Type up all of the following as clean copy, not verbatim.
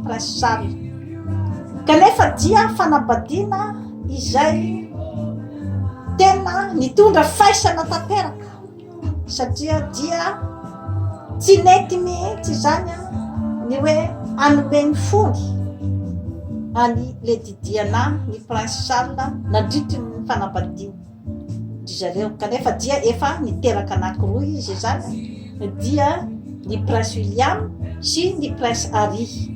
Prince Charles. Kanefa dia fanambadiana izay tena nitondra faisana tanteraka satria dia tsy nety mihitsy izany ny hoe hanome ny fony an'i Lady Diana ny Prince Charles nandritry ny fanambadiana. Dry zareo, kanefa dia efa niteraka anankiroa izy izany, dia ny Prince William sy ny Prince Harry.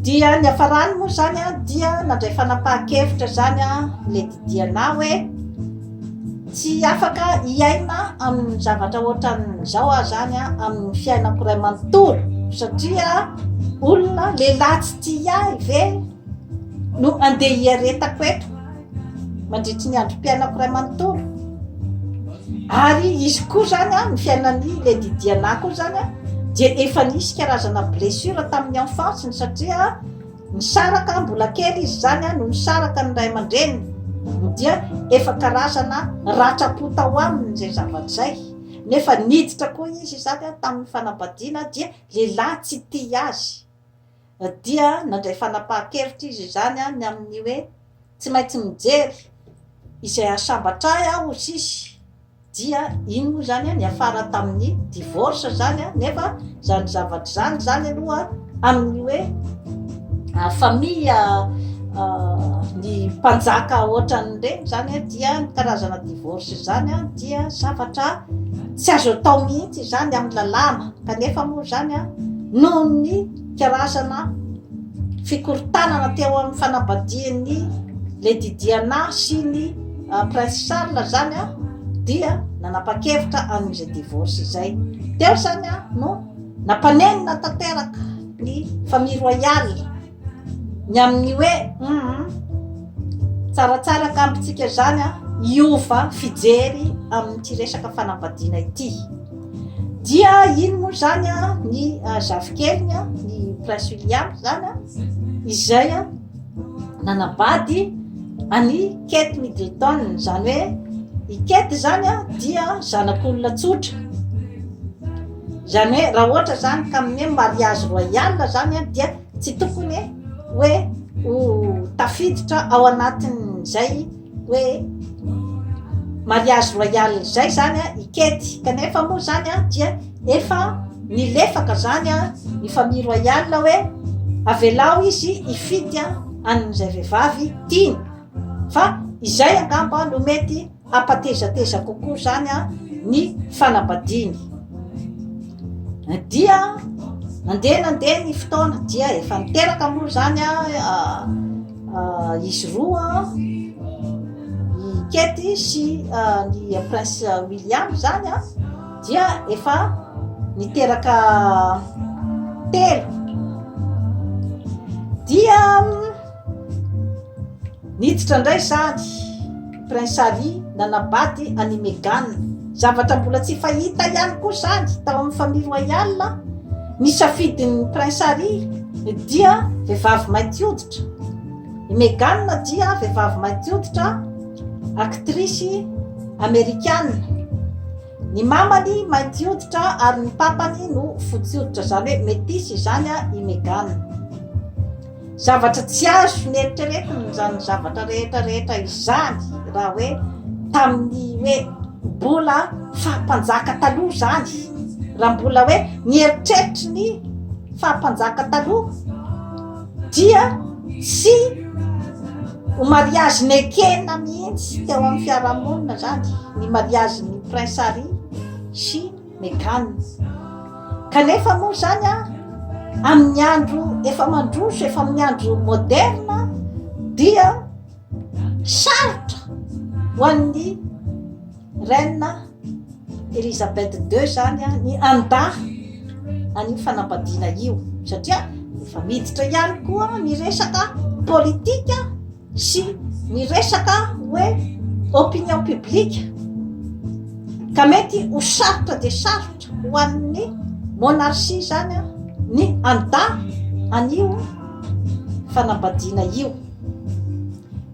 Dia niafarany moa izany dia nandray fanapahan-kevitra izany Lady Diana hoe tsy afaka hiaina amin'ny zavatra ohatran'izao aho izany amin'ny fiainako iray manontolo satria olona lehilahy tsy tia ahy ve no andeha hiaretako eto mandritry ny androm-piainako iray manontolo. Ary izy koa izany an, ny fiainan'i Lady Diana koa izany an, dia efa nisy karazana blessure tamin'ny enfance-ny satria nisaraka mbola kely izy izany an, no nisaraka ny ray aman-dreniny, dia efa karazana ratram-po tao aminy izay zavatra izay. Nefa niditra koa izy izany an, tamin'ny fanambadiana dia lehilahy tsy tia azy. Dia nandray fanapahan-kevitra izy izany ny amin'ny hoe tsy maintsy mijery izay hahasambatra ahy aho hozy izy. Dia iny moa izany niafara tamin'ny divorce izany nefa izany zavatra izany izany aloha amin'ny hoe famille ny mpanjaka ohatran'ireny izany dia ny karazana divorce izany dia zavatra tsy azo atao mihitsy izany amin'ny lalàna kanefa moa izany noho ny karazana fikorontanana teo amin'ny fanambadian'ny Lady Diana sy ny Prince Charles izany dia nanapa-kevitra amin'izay divorce izay. Teo izany no nampanenina tanteraka ny famille royale Ny amin'ny hoe hum tsaratsara angamba tsika izany an, hiova fijery amin'ity resaka fanambadiana ity. Dia iny moa izany an, ny zafikeliny an, ny Prince William izany an, izay an, nanambady an'i Kate Middleton, izany hoe i Kate izany an, dia zanak'olona tsotra. Izany hoe raha ohatra izany ka amin'ny hoe mariage royal izany an, dia Tsy tokony hoe ho tafiditra ao anatin'izay hoe mariage royal izay izany i Kety, kanefa moa izany dia efa nilefaka izany ny famille royale hoe avelao izy hifidy an'izay vehivavy tiany fa izay angamba no mety hampatezateza kokoa izany ny fanambadiany. Dia nandeha nandeha ny fotoana dia efa niteraka moa izany izy roa, i Kate sy ny Prince William izany dia efa niteraka telo. Dia Niditra indray izany Prince Harry nanambady an'i Meghan. Zavatra mbola tsy fahita ihany koa izany tao amin'ny famille royale. Ny safidin'ny Prince Harry dia vehivavy mainty hoditra. I Meghan dia vehivavy mainty hoditra, actrice amerikana. Ny mamany mainty hoditra ary ny papany no fotsy hoditra, izany hoe metisy izany i Meghan. Zavatra tsy azo neritreretina izany zavatra rehetra rehetra izany raha hoe tamin'ny hoe mbola faha-mpanjaka taloha izany, raha mbola hoe ny eritreritry ny faha-mpanjaka taloha dia tsy ho mariazy nekena mihitsy teo amin'ny fiarahamonina izany ny mariazin'ny Prince Harry sy Meghan. Kanefa moa izany an, amin'ny andro efa mandroso, efa amin'ny andro moderna dia sarotra ho an'ny reine Elizabeth deux izany an, ny handà an'io fanambadiana io satria efa miditra ihany koa ny resaka politika sy ny resaka hoe opinion publique ka mety ho sarotra dia sarotra ho an'ny monarchie izany ny handà an'io fanambadiana io.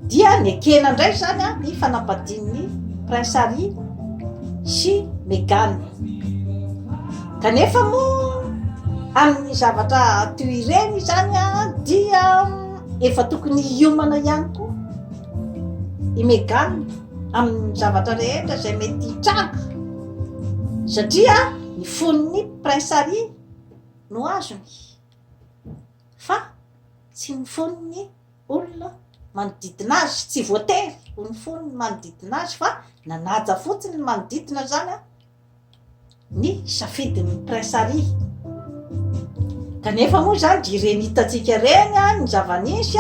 Dia nekena indray izany ny fanambadian'ny Prince Harry sy Meghan. Kanefa moa. Amin'ny zavatra toy ireny izany dia efa tokony hiomana ihany koa i Meghan amin'ny zavatra rehetra izay mety hitranga satria ny fon'ny Prince Harry no azony fa tsy ny fon'ny olona manodidina azy, tsy voatery ho ny fon'ny manodidina azy fa nanaja fotsiny ny manodidina izany ny safidin'ny Prince Harry. Kanefa moa izany dia ireny hitantsika ireny ny zava-nisy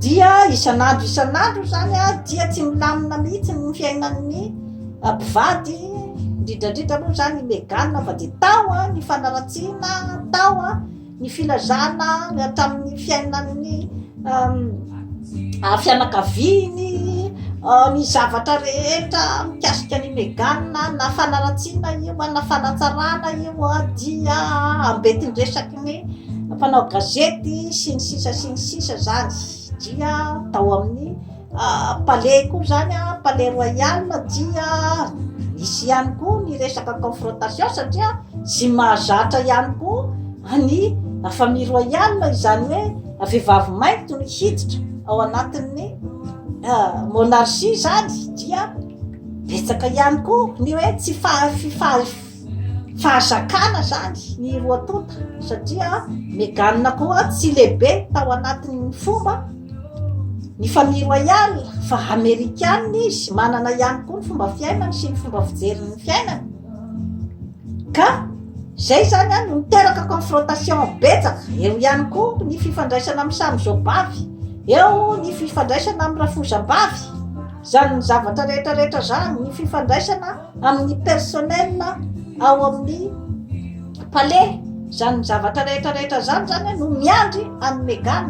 dia isan'andro isan'andro izany dia tsy milamina mihitsy ny fiainan'ny mpivady, indrindra indrindra moa izany i Meghan fa dia tao ny fanaratsiana, tao ny filazana hatramin'ny fiainan'ny fianakaviany, ny zavatra rehetra mikasika an'i Meghan na fanaratsiana io na fanatsarana io dia ambentin-dresaky ny mpanao gazety sy ny sisa sy ny sisa izany dia tao amin'ny Palais koa izany, palais royal dia nisy ihany koa ny resaka confrontation satria tsy mahazatra ihany koa ny famille royale izany hoe vehivavy mainty no hiditra ao anatin'ny monarchie izany dia betsaka ihany koa ny hoe tsy fahazakana izany ny roa tonta satria Meghan koa tsy lehibe tao anatin'ny fomba ny famille royale fa amerikana izy, manana ihany koa ny fomba fiainany sy ny fomba fijeriny ny fiainany ka izay izany an no miteraka confrontation betsaka, eo ihany koa ny fifandraisana amin'ny samy zobavy, eo ny fifandraisana amin'ny rafozambavy, izany zavatra rehetra rehetra izany, ny fifandraisana amin'ny personnel ao amin'ny palais, izany zavatra rehetra rehetra izany izany no miandry an'i Meghan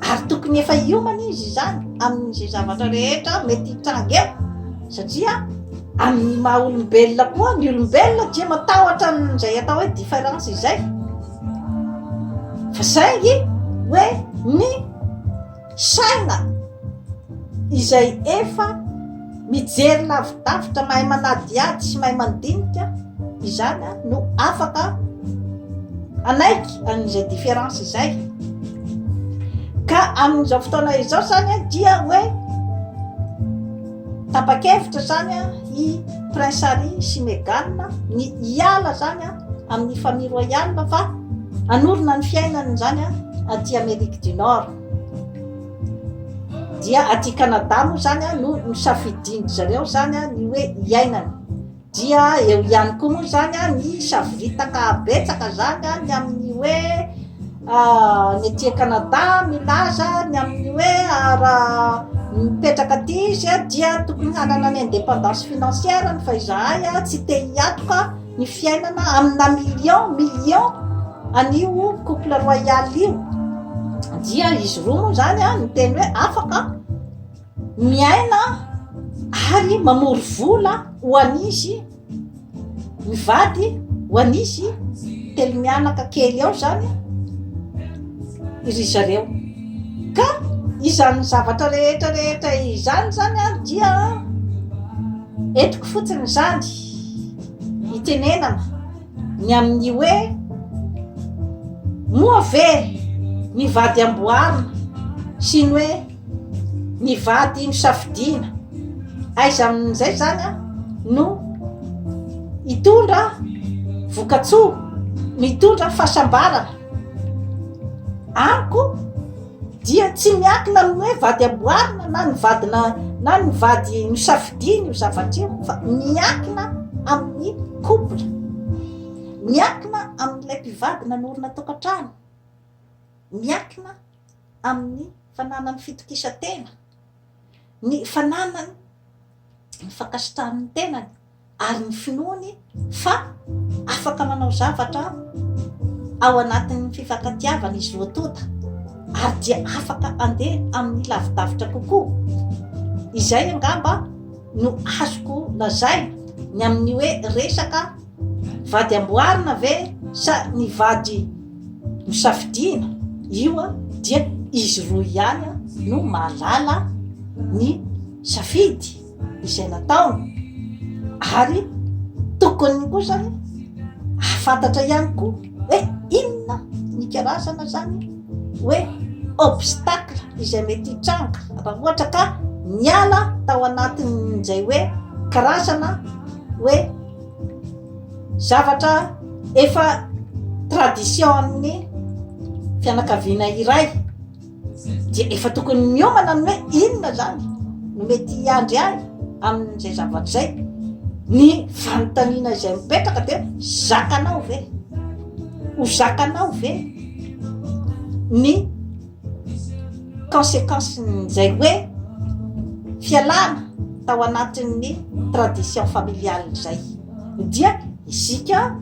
ary tokony efa hiomana izy izany amin'izay zavatra rehetra mety hitranga eo satria amin'ny maha olombelona koa ny olombelona dia matahotra an'izay atao hoe différence izay fa saingy hoe ny Saina izay efa mijery lavidavitra, mahay manadihady sy mahay mandinika izany no afaka hanaiky an'izay différence izay. Ka amin'izao fotoana izao izany dia hoe tapa-kevitra izany i Prince Harry sy Meghan ny hiala izany amin'ny famille royale fa hanorina ny fiainany izany aty Amérique du Nord. Dia aty Canada moa izany no nosafidian-dry zareo izany ny hoe hiainana. Dia eo ihany koa moa izany ny savoritaka betsaka izany ny amin'ny hoe ny aty Canada milaza ny amin'ny hoe raha mipetraka aty izy dia tokony hanana ny indépendance financière-ny fa izahay tsy te hiantoka ny fiainana amina million million an'io couple royal io dia izy roa moa zany a niteny hoe afaka miaina ary mamory vola ho an'izy mivady ho an'izy telo mianaka kely ao zany ry zareo ka izany zavatra rehetra rehetra izany zany a dia entiko fotsiny izany hitenenana ny amin'ny hoe moa ve ny vady amboarina sy ny hoe ny vady nosafidiana, aiza amin'izay izany no hitondra vokatsoa, mitondra fahasambarana? Amiko dia tsy miankina amin'ny hoe vady amboarina na ny vadina na ny vady nosafidiana io zavatra io fa miankina amin'ny couple, miankina amin'ilay mpivady nanorina tokantrano, miankina amin'ny fananany fitokisan-tena, ny fananany ny fankasitrahany ny tenany ary ny finoany fa afaka manao zavatra ao anatin'ny fifankatiavana izy roa tonta ary dia afaka handeha amin'ny lavidavitra kokoa. Izay angamba no azoko lazaina ny amin'ny hoe resaka vady amboarina ve sa ny vady nosafidiana, io dia izy roa ihany no mahalala ny safidy. izay nataony ary tokony kosa Hahafantatra ihany koa hoe inona ny karazana izany hoe obstacle izay mety hitranga raha ohatra ka niala tao anatin'izay hoe karazana hoe zavatra efa tradition an'ny fianakaviana iray. Dia efa tokony miomana ny hoe inona zany no mety hiandry ahy amin'izay zavatra izay. Ny fanontaniana izay mipetraka dia zakanao ve? Ho zakanao ve ny conséquence-n'izay hoe fialana tao anatin'ny tradition familiale izay? Dia isika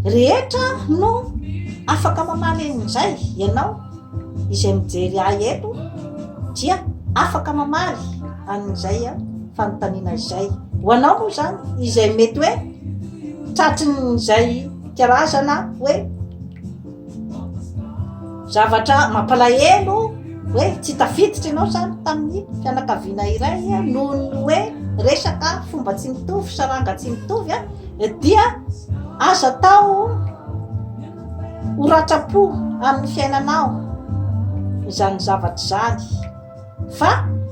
rehetra no afaka mamaly an'izay, ianao izay mijery ahy eto dia afaka mamaly an'izay fanontaniana izay. Ho anao moa izany izay mety hoe tratrin'izay karazana hoe Zavatra mampalahelo hoe tsy tafiditra ianao izany tamin'ny fianakaviana iray noho ny hoe resaka fomba tsy mitovy, saranga tsy mitovy dia aza atao ho ratram-po amin'ny fiainanao izany zavatra izany. Fa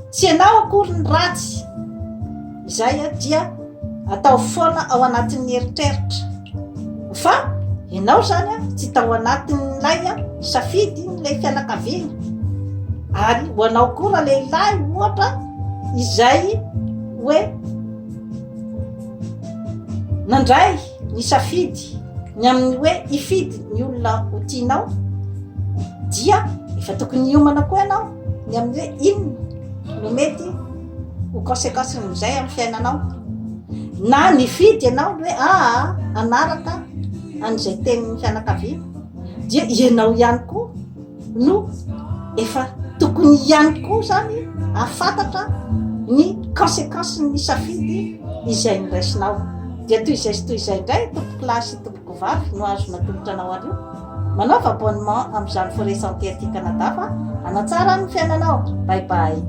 tsy ianao akory ny ratsy, izay dia ataovy foana ao anatin'ny eritreritra fa ianao izany tsy tao anatin'ilay safidin'ilay fianakaviana, ary ho anao koa ralehilahy ohatra izay hoe nandray ny safidy ny amin'ny hoe hifidy ny olona ho tianao dia efa tokony hiomana koa ianao ny amin'ny hoe inona no mety ho conséquence-n'izay amin'ny fiainanao. Na nifidy ianao ny hoe aa hanaraka an'izay tenin'ny fianakaviana dia ianao ihany koa no efa tokony ihany koa zany ahafantatra ny conséquence-n'ny safidy izay noraisinao. Dia toy izay sy toy izay indray tompokolahy sy tompokovavy no azo natolotra anao anio. Manaova abonnement amin'izany Forêt Santé aty Canada fa hanatsara ny fiainanao. Bye bye.